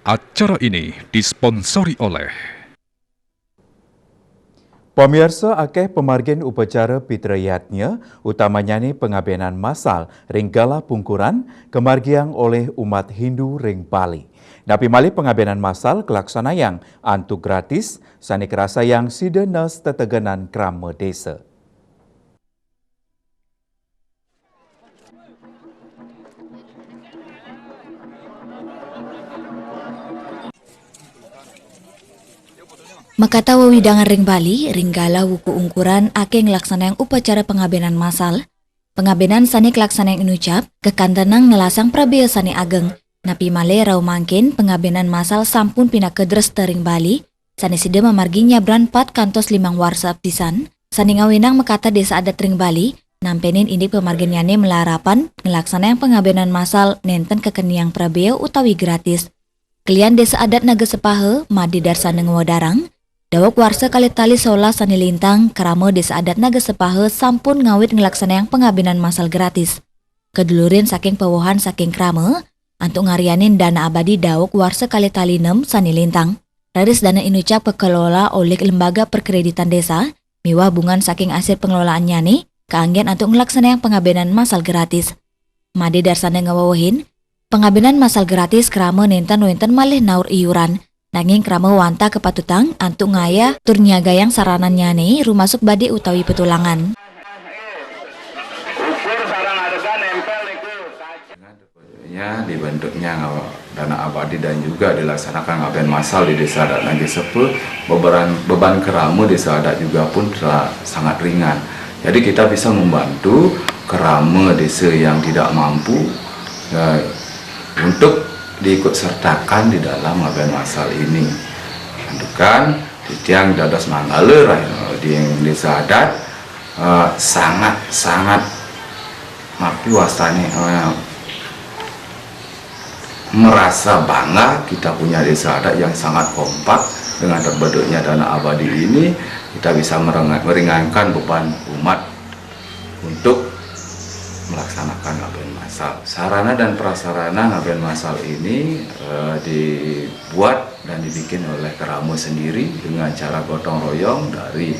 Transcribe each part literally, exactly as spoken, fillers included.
Acara ini disponsori oleh Pamiarsa, akéh pamargin upacara Pitra Yadnya, utamanyane pangabenan masal ring galah pungkuran, kamargiang olih umat Hindu ring Bali. Napi malih pangabenan masal kalaksanayang antuk gratis, sane karasayang sida nas tetegenan krama desa. Makata wewidangan ring Bali, ring galah wuku ungkuran akéh nglaksanayang upacara pangabenan masal. Pangabenan sane kalaksanayang inucap, kakantenang nelasang prabea sane ageng. Napi malih rauh mangkin pangabenan masal sampun pinaka dresta ring Bali, sane sida mamargi nyabran pat kantos limang warsa pisan, sane ngawinang makata desa adat ring Bali, nampenin indik pamarginnyane malarapan nglaksanayang pangabenan masal nenten kakeniang prabea utawi gratis. Kelian Desa Adat Naga Sepaha, Made Darsana ngwedarang, daweg warsa kalih tali solas sane lintang, krama Desa Adat Naga Sepaha sampun ngawit nglaksanayang pangabenan masal gratis. Kadulurin saking pawohan saking krama, antuk ngaryanin dana abadi daweg warsa kalih tali nem sane lintang. Raris dana inucap kakelola olih Lembaga Perkreditan Desa, miwah bungan saking asil pengelolaannyane, kaanggen antuk nglaksanayang pangabenan masal gratis. Made Darsana ngawewehin, pangabenan masal gratis krama nenten wenten malih naur iuran, nanging krama wantah kapatutang antuk ngayah tur nyiagayang saranannyane, rumasuk bade utawi petulangan. Ukur sareng adegan nempel niku. Nya dibentuknya dana abadi dan juga dilaksanakan ngaben masal di Desa Adat Naga Sepaha, beban, beban krama desa adat juga pun telah sangat ringan. Jadi kita bisa membantu krama desa yang tidak mampu, eh, untuk diikut sertakan di dalam ngaben masal ini. Santukan titiang dados manggala, eh, di desa adat, eh, sangat, sangat mapi wastane, eh, merasa bangga kita punya desa adat yang sangat kompak. Dengan terbentuknya dana abadi ini, kita bisa mereng-, meringankan beban umat untuk melaksanakan ngaben masal. Sarana dan prasarana ngaben masal ini, eh, dibuat dan dibikin oleh Kerama sendiri dengan cara gotong royong dari,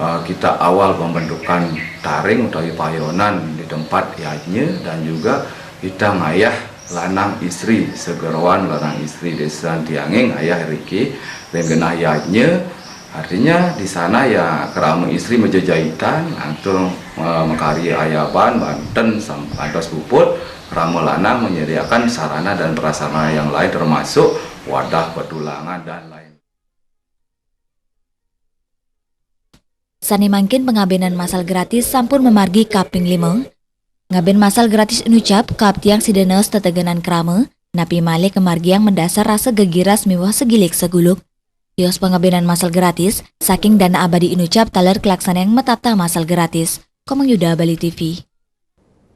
eh, kita awal pembentukan taring utawi payonan di tempat yadnya, dan juga kita ngayah lanang istri, segeroan lanang istri desa tiange ngayah riki ring genah yadnya. Artinya di sana ya kerama istri majejahitan, langsung, eh, makarya ayaban, banten, sam-, kantos puput, kerama lanang menyediakan sarana dan prasarana yang lain termasuk wadah, petulangan, dan lain. Sane mangkin pangabenan masal gratis sampun mamargi kaping lima. Ngaben masal gratis inucap, kaaptiang sida naas tetegenan krama, napi malih kamargiang madasar rasa gegiras miwah segilik seguluk. Tios pangabenan masal gratis, saking dana abadi inucap taler kalaksanayang matata masal gratis. Komang Yuda, Bali T V.